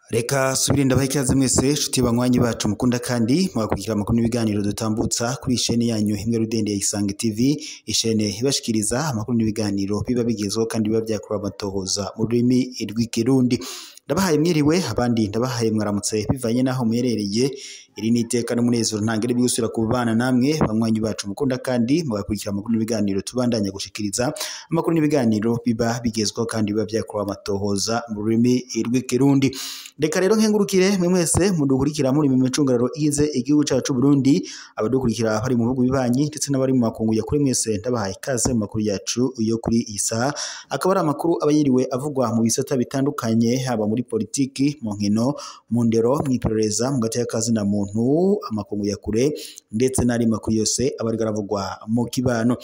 Reka subire ndabaha ikaze mwese nshuti banywanyi bacu mukunda kandi mugakurikira amakuru n'ibiganiro dutambutsa kuri ishene yanyu imwe rudende ya Isange TV, ishene ibashikiriza amakuru n'ibiganiro biba bigezweho kandi biba vyakorewe amatohoza mu rurimi rw'ikirundi. Ndabahaye mwiriwe, abandi ndabahaye mwaramutse bivanye naho muherereye. Iri ni iteka n'umunezero ntangere bigusubira kubana namwe banywanyi bacu mukunda kandi mugakurikira amakuru n'ibiganiro tubandanya gushikiriza amakuru n'ibiganiro biba bigezweho kandi biba vyakorewe amatohoza mu rurimi rw'ikirundi. Reka rero nkengurukire mwe mwese mudukurikira muri mu micungararo igize igihugu cacu Burundi, abadukurikira bari mu bihugu bibanyi ndetse n'abari mu makungu ya kuri, mwese ndabahaye ikaze mu makuru yacu yo kuri iyi saha. Akaba ari amakuru aba yiriwe avugwa mu bisata bitandukanye, haba muri politiki, mu nkino, mu ndero, mw'iperereza, mu gateka kazina muntu, amakungu ya kure ndetse n'ari makuru yose aba ariko aravugwa mu kibano.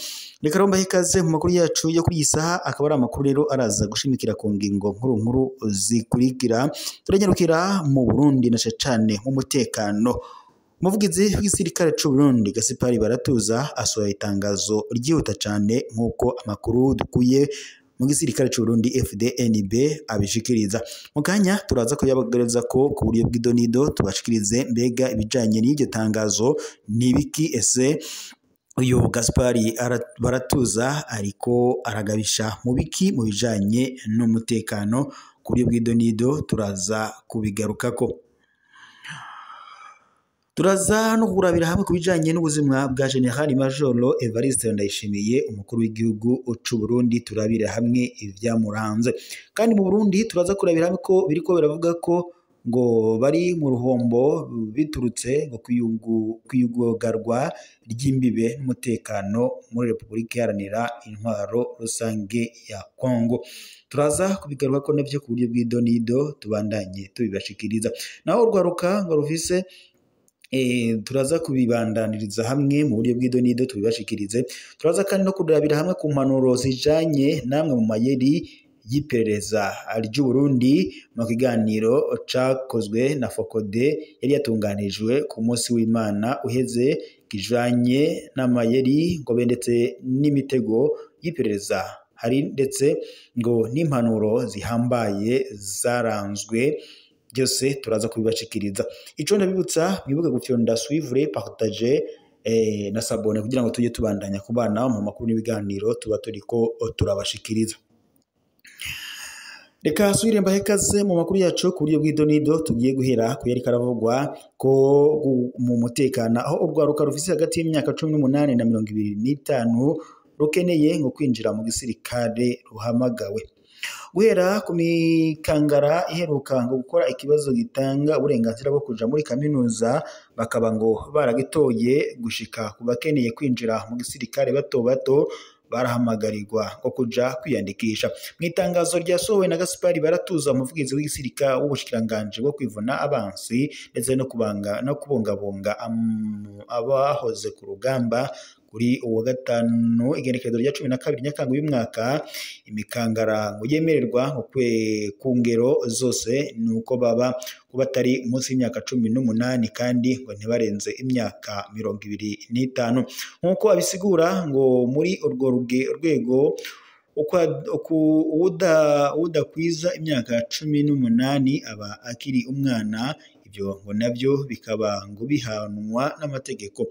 Reka rero mbahe ikaze mu makuru yacu yo kuri iyi saha. Akaba ari amakuru rero araza gushimikira ku ngingo nkuru nkuru zikurikira. Turanyarukira mu Burundi na cane mu mutekano. Umuvugizi w'igisirikare c'u Burundi Gaspard Baratuza asohoye itangazo ryihuta cane nk'uko amakuru dukuye mu gisirikare c'u Burundi FDNB abishikiriza. Mu kanya turaza kuyabagereza ko ku buryo bw'idonido tubashikirize mbega ibijanye n'iryo tangazo nibiki, ese uyu Gaspard Baratuza ariko aragabisha mu biki mu bijanye n'umutekano? Ku buryo bw'idonido turaza kubigarukako. Turaza no kurabira hamwe ku bijanye n'ubuzima bwa General Major Evariste Ndayishimiye, umukuru w'igihugu c'u Burundi, turabira hamwe ivyamuranze. Kandi mu Burundi turaza kurabira hamwe ko biriko biravuga ko ngo bari mu ruhombo biturutse ngo kwiyugarwa ry'imbibe n'umutekano muri Repubulika Iharanira Intwaro Rusange ya Kongo. Turaza kubigaruka ko navyo ku buryo bw'idonido tubandanye tubibashikiriza. Naho urwaruka ngo rufise turaza kubibandaniriza hamwe mu buryo bw'idonido tubibashikirize. Turaza kandi no kurabira hamwe ku mpanuro zijanye namwe mu mayeri y'iperereza ry'u Burundi mu kiganiro cakozwe na Fokode yari yatunganijwe ku munsi w'Imana uheze, kijanye n'amayeri ngo be ndetse n'imitego y'iperereza, hari ndetse ngo n'impanuro zihambaye zaranzwe. Byose turaza kubibashikiriza. Ico ndabibutsa, mwibuke gufyonda suivre, partager na sabone kugira ngo tujye tubandanya kubana mu makuru n'ibiganiro tuba turiko turabashikiriza. Reka subire mbahe ikaze mu makuru yacu ku buryo bw'idonido. Tugiye guhera ku yariko aravugwa ko mu mutekano, aho urwaruka rufise hagati y'imyaka 18 na 25 rukeneye ngo kwinjira mu gisirikare ruhamagawe. Guhera ku mikangara iheruka ngo gukora ikibazo gitanga uburenganzira bwo kuja muri kaminuza, bakaba ngo baragitoye, gushika ku bakeneye kwinjira mu gisirikare bato bato barahamagarirwa ngo kuja kwiyandikisha. Mu itangazo ryasohowe na Gaspard Baratuza, umuvugizi w'igisirikare w'ubushikiranganji bwo kwivuna abansi ndetse no kubanga no kubungabunga abahoze ku rugamba, kuri uwa gatanu igenekerezo rya 12 Nyakanga uyu mwaka, imikangara ngo yemererwa ku ngero zose nuko baba batari munsi y'imyaka 18 kandi ngo ntibarenze imyaka 25. Nkuko abisigura ngo muri urwo rwego udakwiza imyaka 18 aba akiri umwana, ibyo ngo navyo bikaba ngo bihanwa n'amategeko.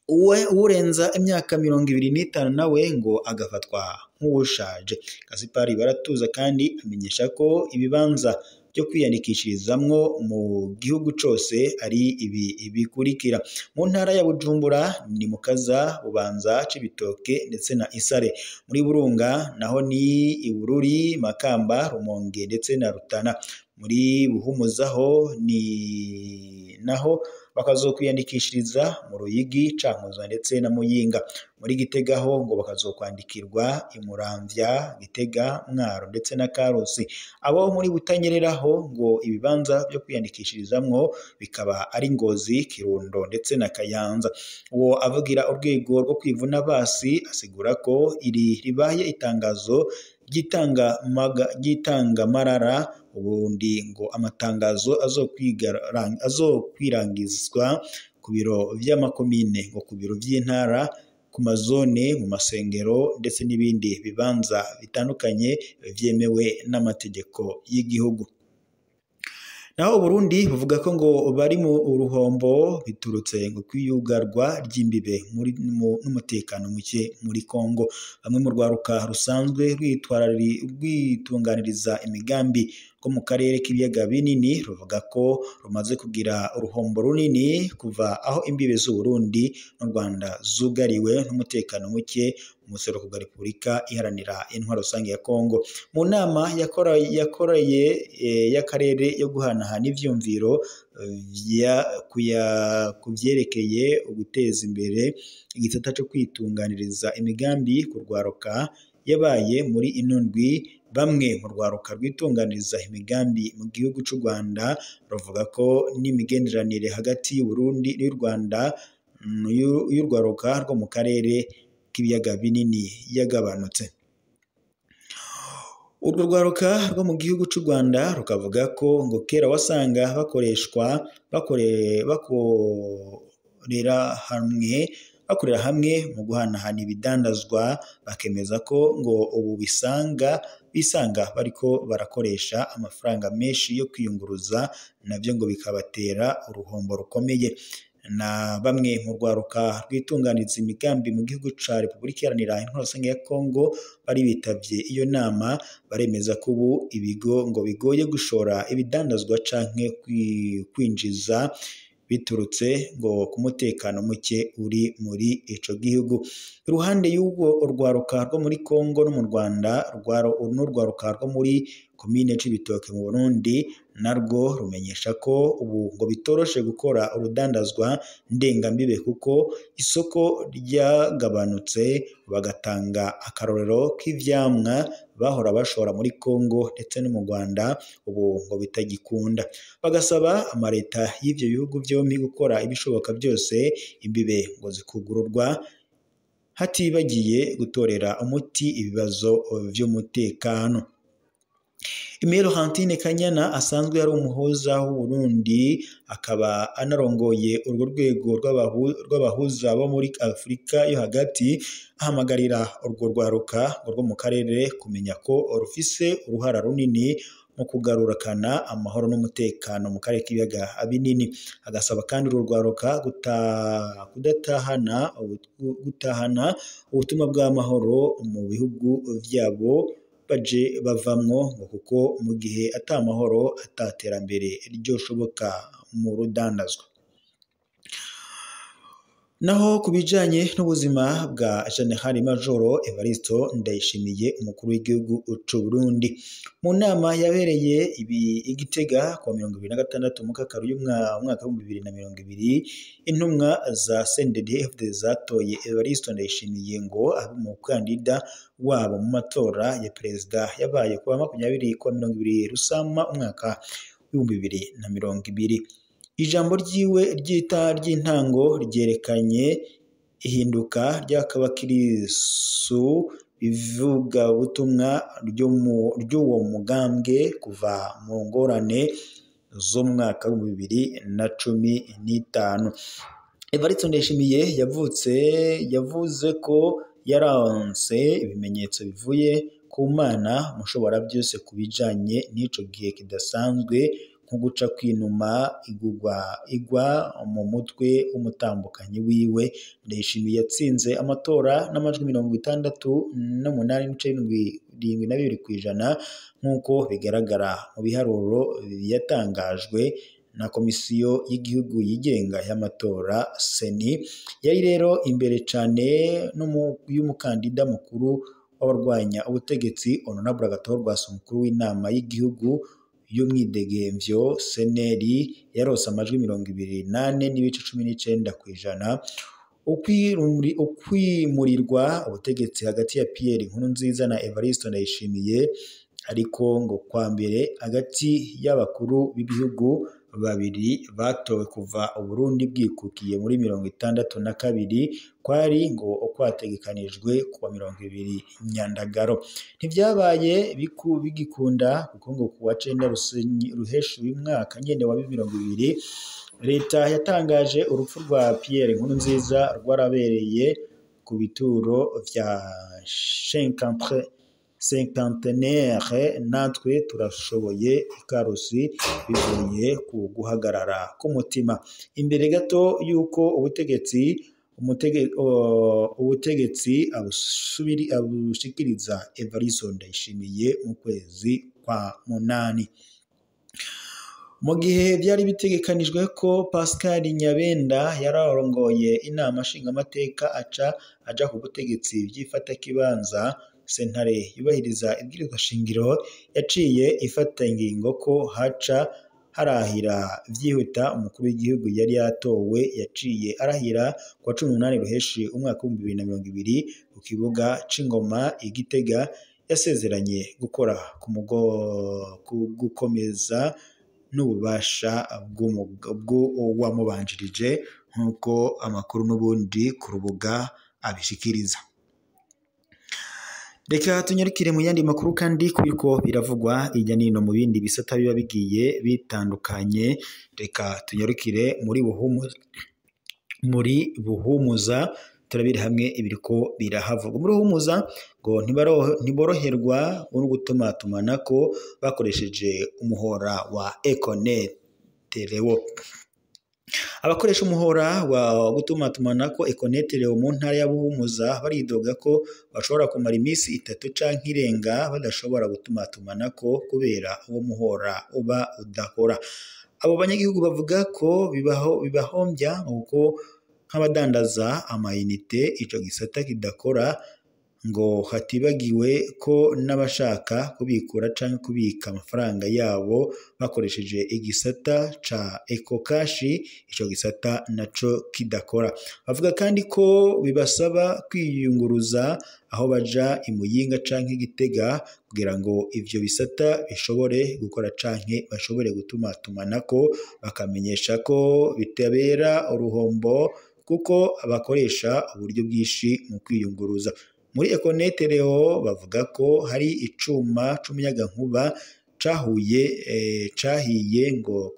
Urenza imyaka 25 nawe ngo agafatwa nk'uwushaje. Gaspard Baratuza kandi amenyesha ko ibibanza byo kwiyandikishirizamwo mu gihugu cose ari ibi bikurikira: mu ntara ya Bujumbura ni Mukaza, Bubanza, Cibitoke ndetse na Isare. Muri Burunga naho ni Ibururi, Makamba, Rumonge ndetse na Rutana. Muri Buhumuza ho ni naho bakazokwiyandikishiriza mu Ruyigi, Cankuzo ndetse na Muyinga. Muri Gitega ho ngo bakazokwandikirwa i Muramvya, Gitega, Mwaro ndetse na Karusi. Abo muri Butanyerera ho ngo ibibanza byo kwiyandikishirizamwo bikaba ari Ngozi, Kirundo ndetse na Kayanza. Uwo avugira urwego rwo kwivuna basi asigura ko iri ribaye itangazo ry'itangamarara, ubundi ngo amatangazo azokwirangizwa ku biro vy'amakomine, ngo ku biro vy'intara, ku mazone, mu masengero ndetse n'ibindi bibanza bitandukanye vyemewe n'amategeko y'igihugu. Naho Burundi buvuga ko ngo bari mu ruhombo biturutse ngo kwiyugarwa ry'imbibe n'umutekano muke muri Kongo. Bamwe mu rwaruka rusanzwe rwitunganiriza imigambi rwo mu karere k'ibiyaga binini ruvuga ko rumaze kugira uruhombo runini kuva aho imbibe z'u Burundi n'u Rwanda zugariwe n'umutekano muke mu buseruko bwa Repubulika Iharanira Intwaro Rusange ya Kongo. Mu nama yakoreye y'akarere yo guhanahana ivyumviro ku vyerekeye uguteza imbere igisata co kwitunganiriza imigambi ku rwaruka yabaye muri ino ndwi, bamwe mu rwaruka rwitunganiriza imigambi mu gihugu c'u Rwanda ruvuga ko n'imigenderanire hagati y'u Burundi n'u Rwanda y'urwaruka rwo mu karere k'ibiyaga binini yagabanutse. Urwo rwaruka rwo mu gihugu c'u Rwanda rukavuga ko ngo kera wasanga bakorera hamwe mu guhanahana ibidandazwa, bakemeza ko ngo ubu bisanga bariko barakoresha amafaranga menshi yo kwiyunguruza, navyo ngo bikabatera uruhombo rukomeye. Na bamwe mu rwaruka rwitunganiriza imigambi mu gihugu ca Repubulika Iharanira Intwaro Rusange ya Kongo bari bitavye iyo nama, baremeza ko ubu ibigo ngo bigoye gushora ibidandazwa canke kwinjiza biturutse ngo ku mutekano muke uri muri ico gihugu. Iruhande y'ubwo urwaruka rwo muri Kongo no mu Rwanda, n'urwaruka rwo muri komine Cibitoke mu Burundi narwo rumenyesha ko ubu ngo bitoroshe gukora urudandazwa ndengambibe kuko isoko ryagabanutse, bagatanga akarorero k'ivyamwa bahora bashora muri Kongo ndetse no mu Rwanda ubu ngo bitagikunda. Bagasaba amareta y'ivyo bihugu vyompi gukora ibishoboka byose imbibe ngo zikugururwa, hatibagiye gutorera umuti ibibazo vy'umutekano. Aimée Laurentine Kanyana asanzwe ari umuhuza w'u Burundi, akaba anarongoye urwo rwego rw'abahuza bo muri Afurika yo hagati, ahamagarira urwo rwaruka rwo mu karere kumenya ko rufise uruhara runini mu kugarukana amahoro n'umutekano mu karere k'ibiyaga binini. Agasaba kandi urwo rwaruka gutahana ubutumwa bw'amahoro mu bihugu vyabo baje bavamwo, ngo kuko mu gihe ata mahoro ata terambere ryoshoboka mu rudandazwa. Naho ku bijanye n'ubuzima bwa General Majoro Evariste Ndayishimiye, umukuru w'igihugu c'u Burundi, mu nama yabereye i Gitega kuwa 26 Mukakaru y'umwaka wa 2020, intumwa za CNDD-FDD zatoye Evariste Ndayishimiye ngo abe umukandida wabo mu matora ya perezida yabaye kuwa 20 kuwa 20 Rusama umwaka wa 2020. Ijambo ryiwe ry'intango ryerekanye ihinduka ry'akabakirisu ivugabutumwa ry'uwo mugambwe kuva mu ngorane zo mu mwaka wa 2015. Evariste Ndayishimiye yavuze ko yaronse ibimenyetso bivuye ku Mana mushobora byose ku bijanye n'ico gihe kidasanzwe, nko guca kwinuma igwa mu mutwe w'umutambukanyi wiwe. Ndayishimiye yatsinze amatora n'amajwi 68.72% nk'uko bigaragara mu biharuro yatangajwe na komisiyo y'igihugu yigenga y'amatora CENI. Yari rero imbere cane y'umukandida mukuru w'abarwanya ubutegetsi Honorable Agathon Rwasa, umukuru w'inama y'igihugu y'umwidegemvyo CNL, yarose amajwi 24.19%. Ukwimurirwa ubutegetsi hagati ya Pierre Nkurunziza na Evariste Ndayishimiye ariko ngo kwa mbere hagati y'abakuru b'ibihugu babiri batowe kuva Uburundi bwikukiye muri 62 kwari ngo ukwategekanijwe kuwa 20 Nyandagaro. Ntivyabaye bigikunda kuko ngo kuwa 9 Ruheshu y'umwaka nyene wa 2020 leta yatangaje urupfu rwa Pierre Nkurunziza rwarabereye ku bituro vya cinquantenaire. Natwe turashoboye ikarusi bivuye ku guhagarara k'umutima. Imbere gato y'uko ubutegetsi abushikiriza Evariste Ndayishimiye mu kwezi kwa munani. Mu gihe byari bitegekanijwe ko Pascal Nyabenda yararongoye inama nshingamateka aca aja ku butegetsi vy'ifatakibanza, sentare yubahiriza ibwirizwa shingiro yaciye ifata ingingo ko haca harahira vyihuta umukuru w'igihugu yari yatowe. Yaciye arahira kuwa 18 Ruheshi umwaka w'ibihumbi bibiri na mirongo ibiri ku kibuga c'Ingoma i Gitega. Yasezeranye gukora ku gukomeza n'ububasha bw'uwamubanjirije, nk'uko amakuru n'ubundi ku rubuga abishikiriza. Reka tunyarukire mu yandi makuru kandi kubiko biravugwa hirya nino mu bindi bisata biba bigiye bitandukanye. Reka tunyarukire muri Buhumuza, turabire hamwe ibiriko birahavugwa. Muri Buhumuza ngo ntiboroherwa no gutumatumanako bakoresheje umuhora wa Econet Leo. Abakoresha umuhora wa gutumatumanako Econet Leo mu ntara ya Buhumuza baridoga ko bashobora kumara iminsi 3 canke irenga badashobora gutumatumanako kubera uwo muhora uba udakora. Abo banyagihugu bavuga ko bibahombya kuko nk'abadandaza amayinite ico gisata kidakora, ngo hatibagiwe ko n'abashaka kubikura canke kubika amafaranga yabo bakoresheje igisata ca EcoCash ico gisata naco kidakora. Bavuga kandi ko bibasaba kwiyunguruza aho baja i Muyinga canke Gitega kugira ngo ivyo bisata bishobore gukora canke bashobore gutumatumanako, bakamenyesha ko bitabera uruhombo kuko bakoresha uburyo bwinshi mu kwiyunguruza. Muri Econet Leo bavuga ko hari icuma c'umuyagankuba cahiye ngo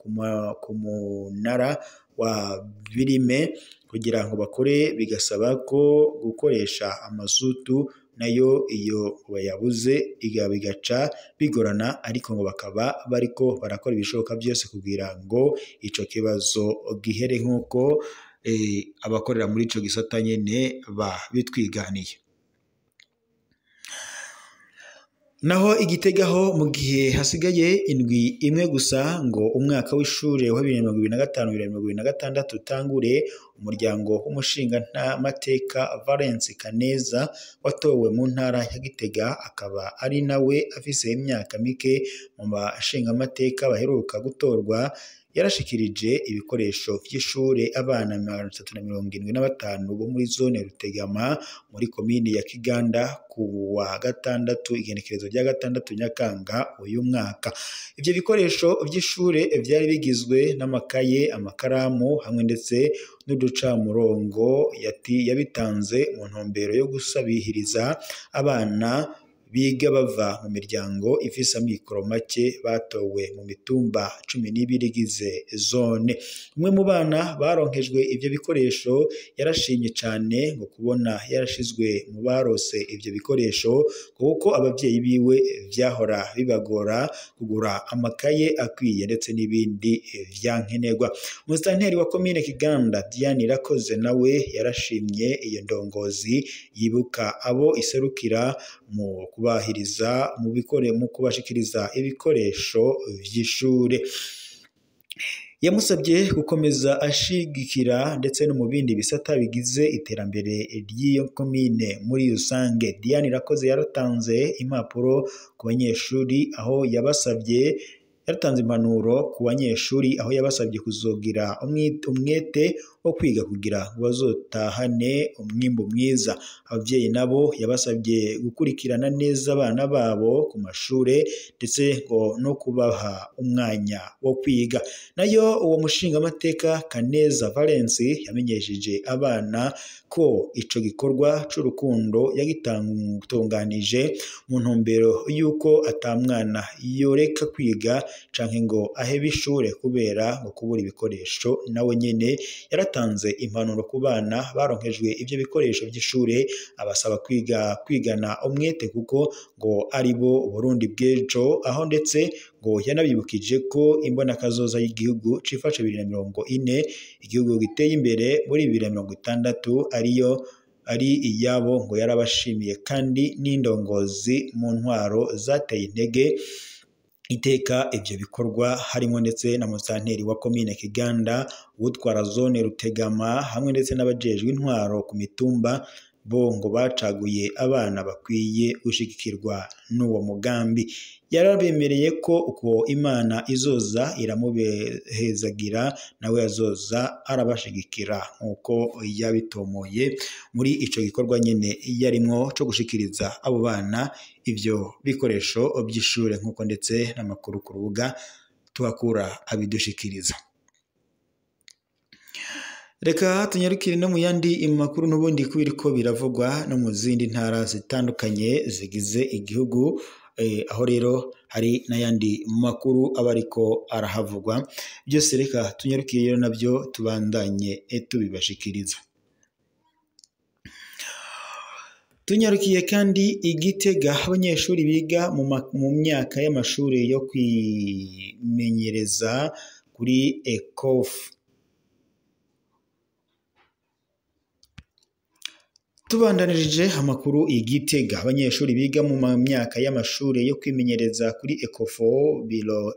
ku munara wa Birime kugira ngo bakore, bigasaba ko gukoresha amazutu nayo iyo bayabuze bigaca bigorana, ariko ngo bakaba bariko barakora ibishoboka byose kugira ngo ico kibazo gihere, nk'uko abakorera muri ico gisata nyene babitwiganiye. Naho Igitega ho mu gihe hasigaye indwi imwe gusa ngo umwaka w'ishure wa 2025-2026 utangure, umuryango w'umushingamateka Valence Kaneza watowe mu ntara ya Gitega, akaba ari nawe afise imyaka mike mu bashingamateka baheruka gutorwa, yarashikirije ibikoresho vy'ishure abana 375 bo muri zone Rutegama muri komine ya Kiganda ku wa gatandatu, igenekerezo rya 6 Nyakanga uyu mwaka. Ivyo bikoresho vy'ishure vyari bigizwe n'amakaye, amakaramu hamwe ndetse n'uducamurongo. Yabitanze mu ntumbero yo gusabihiriza abana biga bava mu miryango ifise amikoro make batowe mu mitumba 12 igize zone. Umwe mu bana baronkejwe ivyo bikoresho yarashimye cane ngo kubona yarashizwe mu barose ivyo bikoresho, kuko abavyeyi biwe vyahora bibagora kugura amakaye akwiye ndetse n'ibindi vyankenerwa. Umusitanteri wa komine Kiganda Diane Irakoze nawe yarashimye iyo ndongozi yibuka abo iserukira mu kubahiriza mu kubashikiriza ibikoresho vy'ishure. Yamusabye gukomeza ashigikira ndetse no mu bindi bisata bigize iterambere ry'iyo komine muri rusange. Diane Irakoze yaratanze impapuro ku banyeshuri aho yabasabye yaratanze impanuro ku banyeshuri aho yabasabye kuzogira umwete wo kwiga kugira ngo bazotahane umwimbu mwiza. Abavyeyi nabo yabasabye gukurikirana neza abana babo ku mashure ndetse ngo no kubaha umwanya wo kwiga. Nayo uwo mushingamateka Kaneza Valence yamenyesheje abana ko ico gikorwa c'urukundo yagitunganije mu ntumbero y'uko atamwana yoreka kwiga canke ngo ahebe ishure kubera ngo kubura ibikoresho. Nawe nyene yaratanze impanuro ku bana baronkejwe ivyo bikoresho vy'ishure, abasaba kwigana umwete kuko ngo ari bo Burundi bw'ejo, aho ndetse ngo yanabibukije ko imbonakazoza y'igihugu cifashe 2040 igihugu giteye imbere muri 2060 ariyo ari iyabo. Ngo yarabashimiye kandi n'indongozi mu ntwaro zateye intege iteka ivyo bikorwa, harimo ndetse na musanteri wa komine Kiganda, uwutwara zone Rutegama, hamwe ndetse n'abajejwe intwaro ku mitumba, bo ngo bacaguye abana bakwiye gushigikirwa n'uwo mugambi. Yarabemereye ko uko Imana izoza iramubehezagira nawe azoza arabashigikira, nk'uko yabitomoye muri ico gikorwa nyene yarimwo co gushikiriza abo bana ivyo bikoresho vy'ishure, nk'uko ndetse n'amakuru ku rubuga tuhakura abidushikiriza. Reka tunyarukire no mu yandi makuru n'ubundi kubiriko biravugwa no mu zindi ntara zitandukanye zigize igihugu, aho rero hari n'ayandi makuru aba ariko arahavugwa. Byose reka tunyarukire rero nabyo tubandanye tubibashikiriza. Tunyarukiye kandi Igitega, abanyeshuri biga mu myaka y'amashuri yo kwimenyereza kuri ECOF. Tubandanirije amakuru Igitega, abanyeshuri biga mu myaka y'amashuri yo kwimenyereza kuri Ecofo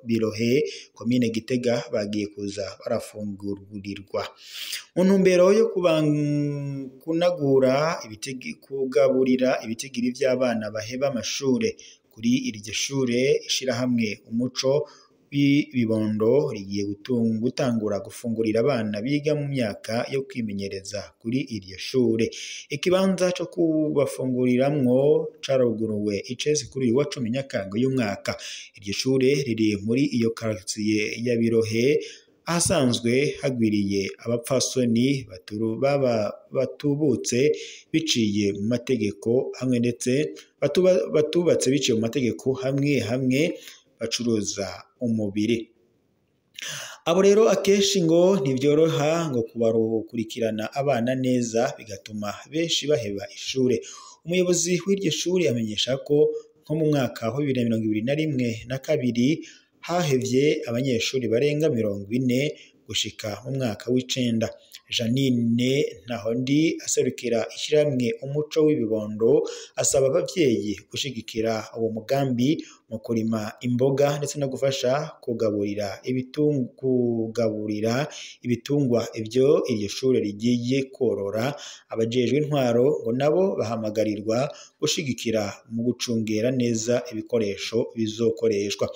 Birohe komine Gitega bagiye kuza barafungurirwa mu ntumbero yo kunagura kugaburira ibitigiri vy'abana baheba amashure. Kuri iryo shure ishirahamwe Umuco w'ibibondo rigiye gutangura gufungurira abana biga mu myaka yo kwimenyereza kuri iryo shure. Ikibanza co kubafunguriramwo caruguruwe icese kuri uyu wa 10 Nyakanga y'umwaka. Iryo shure riri muri iyo quartier ya Birohe, ahasanzwe hagwiriye abapfasoni batubutse biciye mu mategeko hamwe ndetse batubatse biciye mu mategeko hamwe hamwe bacuruza umubiri. Abo rero akenshi ngo ntibyoroha ngo kubakurikirana abana neza, bigatuma benshi baheba ishure. Umuyobozi w'iryo shuri amenyesha ko nko mu mwaka wa 2021 na 2 hahevye abanyeshuri barenga 40 gushika mu mwaka w'icenda. Janine Ntahondi aserukira ishyirahamwe Umuco w'ibibondo asaba abavyeyi gushigikira uwo mugambi mu kurima imboga ndetse no gufasha kugaburira ibitungwa ivyo iryo shure rigiye korora. Abajejwe intwaro ngo nabo bahamagarirwa gushigikira mu gucungera neza ibikoresho bizokoreshwa.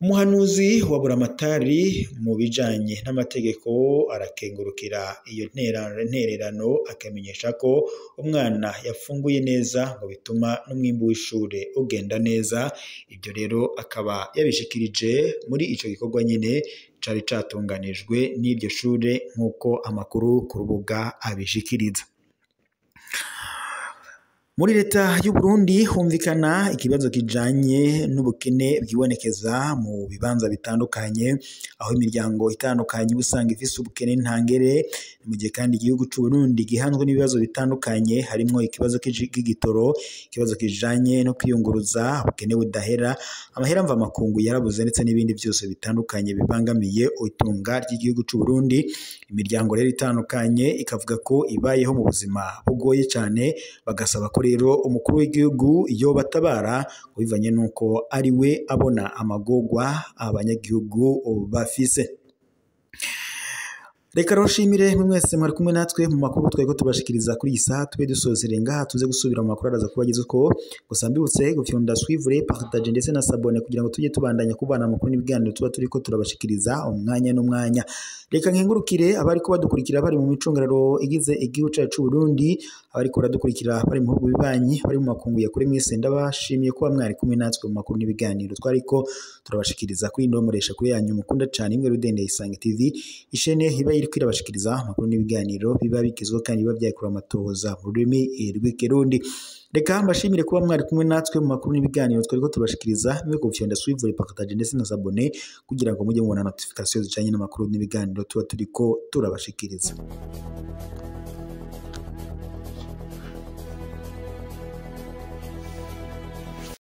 Umuhanuzi wa Buramatari mu bijanye n'amategeko arakengurukira iyo ntererano, akamenyesha ko umwana yafunguye neza ngo bituma n'umwimbu w'ishure ugenda neza. Ibyo rero akaba yabishikirije muri ico gikorwa nyene cari catunganijwe n'iryo shure, nk'uko amakuru ku rubuga abishikiriza. Muri leta y'u Burundi humvikana ikibazo kijanye n'ubukene bwibonekeza mu bibanza bitandukanye, aho imiryango itandukanye usanga ifise ubukene ntangere. Mu gihe kandi igihugu c'u Burundi gihanzwe n'ibibazo bitandukanye, harimwo ikibazo c'igitoro, ikibazo kijanye no kwiyunguruza, ubukene budahera, amahera mva makungu yarabuze, ndetse n'ibindi byose bitandukanye bibangamiye itunga ry'igihugu c'u Burundi. Imiryango rero itandukanye ikavuga ko ibayeho mu buzima bugoye cyane, bagasaba ko rero umukuru w'igihugu iyo batabara bivanye nuko ari we abona amagogwa abanyagihugu bafise. Reka roshimire mwese mwari kumwe natwe mu makuru twego tubashikiriza kuri iyi saha. Tube dusozere ngaha, tuze gusubira mu makuru araza kubageza uko. Gusa mbibutse gufyonda suivre, partage ndetse na sabone kugira ngo tujye tubandanya kubana amakuru n'ibiganiro tuba turiko turabashikiriza umwanya n'umwanya. Reka nkengurukire abari ko badukurikira bari mu micungararo igize igihugu cacu Burundi, abari ko baradukurikira bari mu bihugu bibanyi, bari mu makungu ya kure, mwese ndabashimiye kuba mwari kumwe natwe mu makuru n'ibiganiro twariko turabashikiriza kuri ndomoresha kuri yanyu mukunda cane imwe rudende Isange TV, ishene iba iriko irabashikiriza amakuru n'ibiganiro biba bigezweho kandi biba vyakura amatohoza mu rurimi rw'ikirundi. Reka mbashimire kuba mwari kumwe natwe mu makuru n'ibiganiro twariko tubashikiriza, mwe gufyonda suivre, partage ndetse na s'abonner kugira ngo mujye mubona notification zijanye n'amakuru n'ibiganiro tuba turiko turabashikiriza.